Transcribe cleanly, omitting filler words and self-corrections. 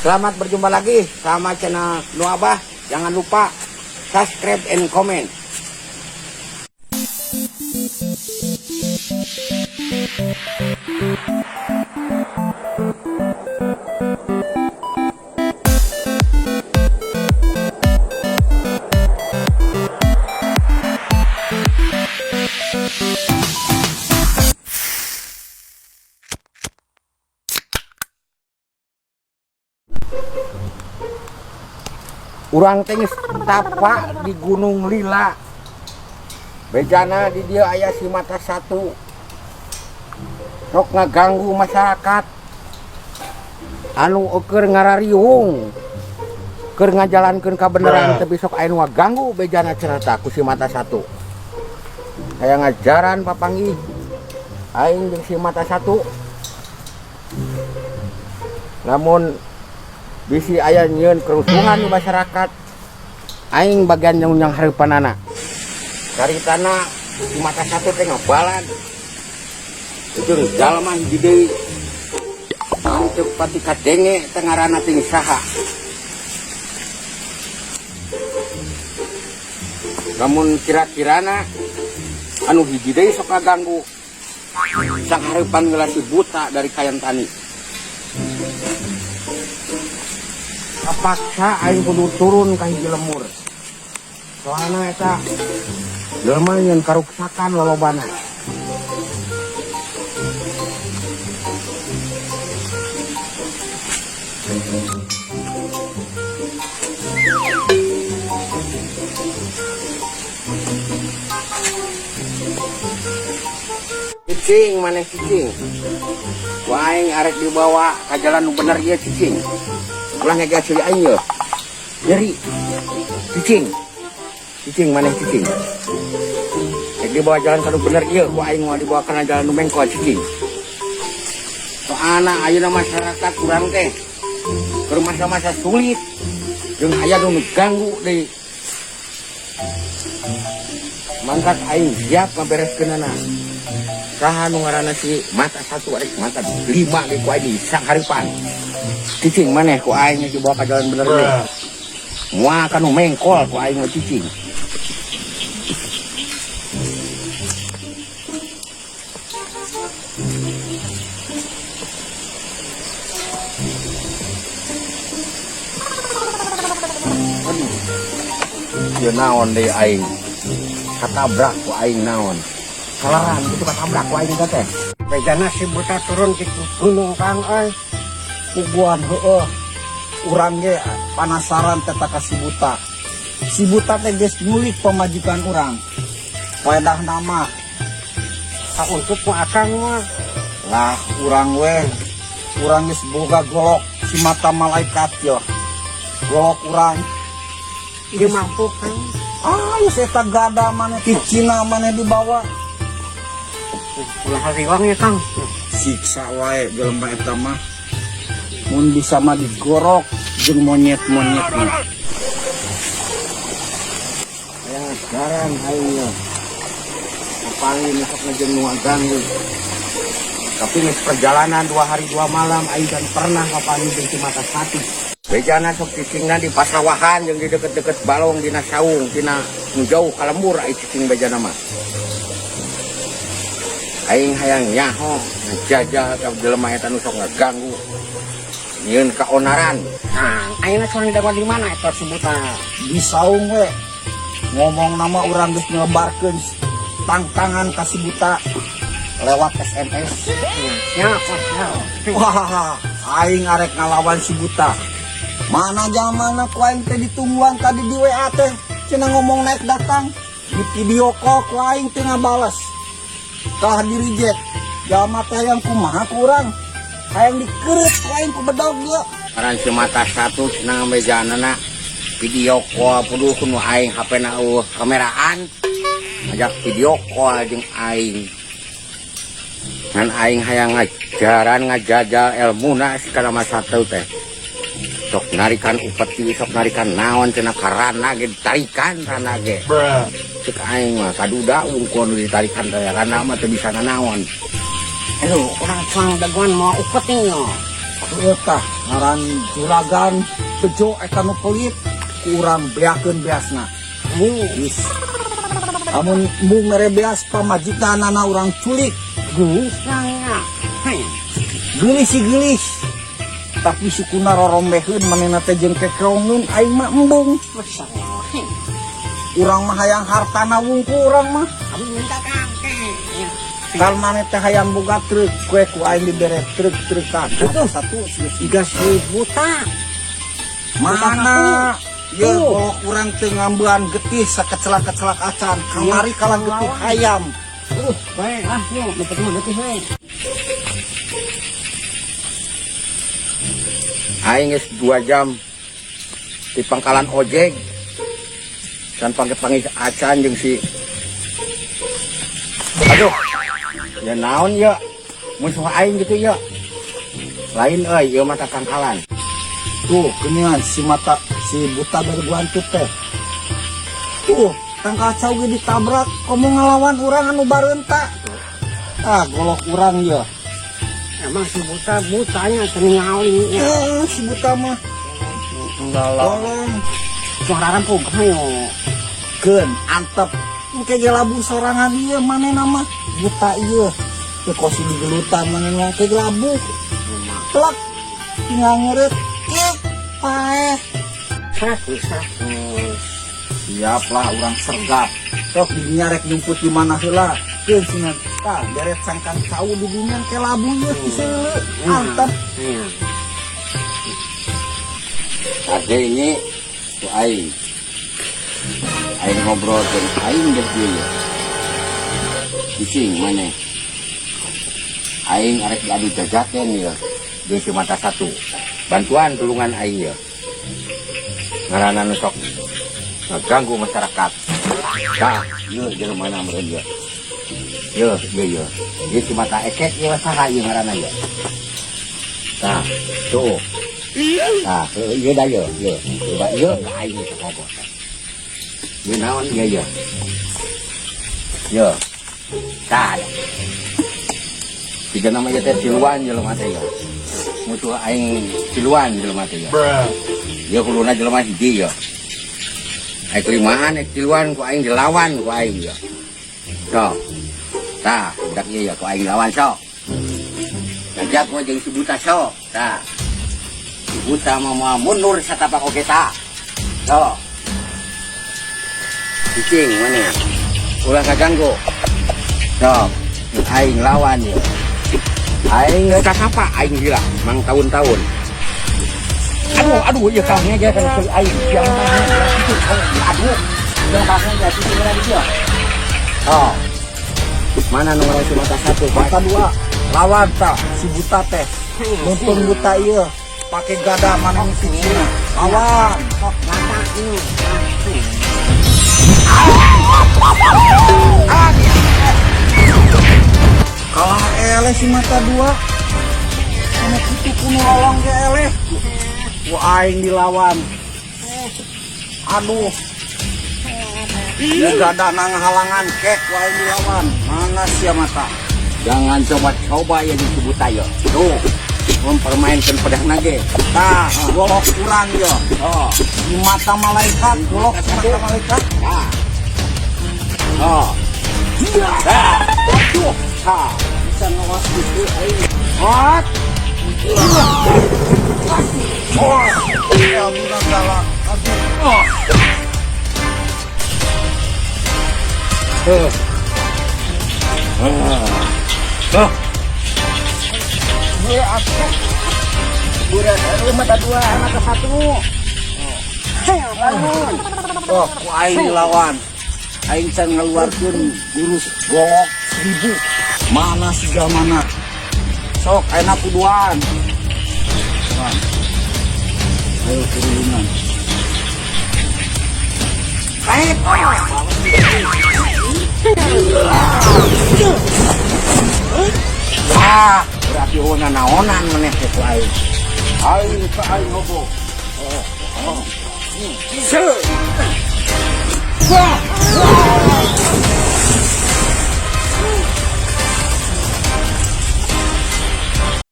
Selamat berjumpa lagi sama channel Nu Abah. Jangan lupa subscribe and comment. Urang teh geus tapa di Gunung Lila. Bejana di dieu aya si mata satu. Sok ngaganggu masyarakat. Anu eueur ngarariung. Keur ngajalankeun kabeneran tapi sok aya nu ngaganggu bejana cenah tah ku si mata satu. Hayang ngajaran papanggih aing jeung si mata satu. Lamun bisi aya nyieun kerusuhan di masyarakat, aing bagian yang yang hareupanana. Caritana si mata satu teh ngabalan. Jeung jalma hiji deui. Anu teu pati kadenge teh ngaranna teh saha. Lamun kira-kirana anu hiji deui sok ngaganggu. Sang hareupan geus si buta dari kayan tani. Kapaksa aing kudu turun ka hiji lemur. Soalna eta jelema nyeun karuksakan lolobana. Cicing maneh cicing. Ku aing arek dibawa ka jalan nu bener ieu cicing. Ulah ngegel ceuli aing yeuh. Nyeri. Cicing. Cicing maneh cicing. Rek dibawa jalan ka nu bener ieu ku aing moal dibawa kana jalan nu mengkol cicing. Soalna ayeuna masyarakat urang teh keur masa-masa sulit jeung aya nu ganggu deui. Mangkat aing siap ngabereskeunana. Saha nu ngaranna si mata satu arek mata lima ge ku aing disanghareupan. Cicing maneh ku aing dibawa ka jalan bener deui. Moal ka nu mengkol ku aing mah cicing. Aduh. Ieu naon deui aing? Katabrak ku aing naon? Kalaran gitu katabrak ku aing teh. Bejana si buta turun di gunung Kang euy. Puguan heueuh. Urang ge panasaran teh ka si buta. Si buta teh geus nyulik pamajikan urang. Pedah nama. Kauntut ku akang mah. Lah urang we. Urang geus boga golok si mata malaikat yo. Golok urang. Ieu mampu Kang. Ah, geus eta gada maneh ti Cina maneh dibawa. Ulah hariwang ya Kang. Siksa wae jelema eta mah. Mun bisa mah digorok jeung monyet-monyetna. Hayang ngajaran aing yeuh. Paling sok ngejeng nu ngaganggu. Tapi geus perjalanan 2 hari 2 malam aing can pernah papanggih jeung si mata satu. Bejana sok cicingna di pasawahan jeung di deket-deket balong dina saung tina nu jauh ka lembur aing cicing bejana mah. Aing hayang nyaho ngajajah ka jelema eta nu sok ngaganggu. Nyieun kaonaran. Kang, ayeuna soang dagoan di mana eta si buta? Di saung we. Ngomong nama urang geus nyebarkeun tangtangan ka si buta lewat SMS. Siap, siap. Wah, aing arek ngalawan si buta. Mana jamana ku aing teh ditungguan tadi di WA teh. Cenah ngomong naik datang. Di video call ku aing teh ngabales. Tah di reject. Jalma teh hayang kumaha ku urang? Hayang dikeureup ku aing ku bedog dia. Ngaran si mata satu cenah mejanana video call puduh ku nu aing HP na eueuh kameraan. Ngajak video call jeung aing. Ngan aing hayang ngajaran ngajajal elmuna si kana mata satu teh. Sok narikan upeti, sok narikan naon cenah karana ge ditarikan rana ge. Cek aing mah kaduda wungkul nu ditarikan teh rana mah teu bisa nanaon. Aduh, urang cuang dagoan mau upeti yo. Heueuh tah, ngaran juragan bejo eta nu pelit, ku urang beakeun beasna. Geus. Amun embung mere beas, pamajikanana urang culik. Geus ya. Geulis si geulis. Tapi sukuna rorombeheun manehna teh jeung kekeongeun, aing mah embung. Urang mah hayang hartana wungkul urang mah. Kamu minta Kang. Kal maneh teh hayang boga truk, kue ku aing dibere truk-trukan. Satu satu. Tiga si buta. Mana? Ya, golok urang teh ngambean getih sakecelak-kecelak acan. Kamari kalah getih hayam. Baik lah, yuk, dapat mah getih we. Aing geus 2 jam di pangkalan ojek. Can panggil acan jeung si. Aduh. Ya naon ya? Musuh aing gitu ya. Lain euy, ieu mah tangkalan. Tuh, geuningan si mata si buta dari guantut teh. Tuh, tangkal cau ge ditabrak, komo ngalawan urang anu bareunta. Ah, golok urang ya. Emang si buta butanya teu ningali ya. Eh, si buta mah Tolong. Suara rampung hayo. Keun, antep. Engke ge labuh sorangan ieu manehna mah buta ieu. Teu kosi digelutan manehna ke labuh. Plak. Tinggal ngeureut. Ih, paeh. 100 100. Siap lah urang sergap. Sok didinya rek nyumput di mana heula. Keun cenah. Tah, beret sangkan cau di dinya ke labuh ieu kiseuleu. Antep. Iya. Ade ini ku aing. Aing ngobrol jeung aing geus ieu ya. Bising maneh. Aing arek diadu jajaken ya. Jeung si mata satu. Bantuan tulungan aing ya. Ngaranna nu sok ngaganggu masyarakat. Tah, ieu jeung mana meureun ieu. Ieu, ieu ieu. Ieu si mata ekek ieu saha ieu ngaranna ieu. Tah, tuh. Tah, ieu da ieu, ieu. Coba ieu ka aing ieu kobot. Ieu naon ieu ieu? Ieu. Tah. Tiga nama ieu teh tiluan jelema teh ieu. Musuh aing tiluan jelema teh ieu. Ieu kuluna jelema hiji ieu. Aing kelimaan, aing tiluan ku aing dilawan ku aing ieu. Sok. Tah, budak ieu ya ku aing lawan sok. Jajak gua jeung si buta sok. Tah. Si buta mah moal mundur satapak oge tah. Sok. Cicing mana? Ulah kaganggu. Sok. Aing lawan ieu. Aing geus kasapa aing gila, mang tahun-tahun. Aduh, aduh, ieu kangnya aja kan aing siang. Aduh, yang kangnya jadi lagi dia. Oh. Mana nomor si mata satu? Mata dua. Lawan tah si buta teh. Nuntun buta ieu. Pake gada mana ngusina. Lawan. Sok mata ini. Kalah eleh si mata dua. Anu kitu kuno lolong ge eleh. Ku aing dilawan. Aduh. Ieu gada nang halangan kek ku aing dilawan. Mana sia mata? Jangan coba-coba ya disebut ayo. Tuh, mempermainkan pedang nage. Tah, golok urang ieu. Oh, Di mata malaikat, golok di mata malaikat. Nah. Oh. Nah. Aduh. Ha. Bisa ngawas gitu aing. Hot. Oh, ya budak galak. Aduh. Oh. Oh. Oh. Gue atuh. Budak mata dua mata satu. Hayo bangun. Oh, ku aing dilawan. Aing can ngeluarkeun jurus golok 1000. Mana siga mana? Sok ayeuna kuduan. Wan. Ayo kurulungan. Kait. Ah, berarti ona naonan maneh teh ku aing. Aing ka aing hobo. Oh. Oh. Se. Wah. Wah.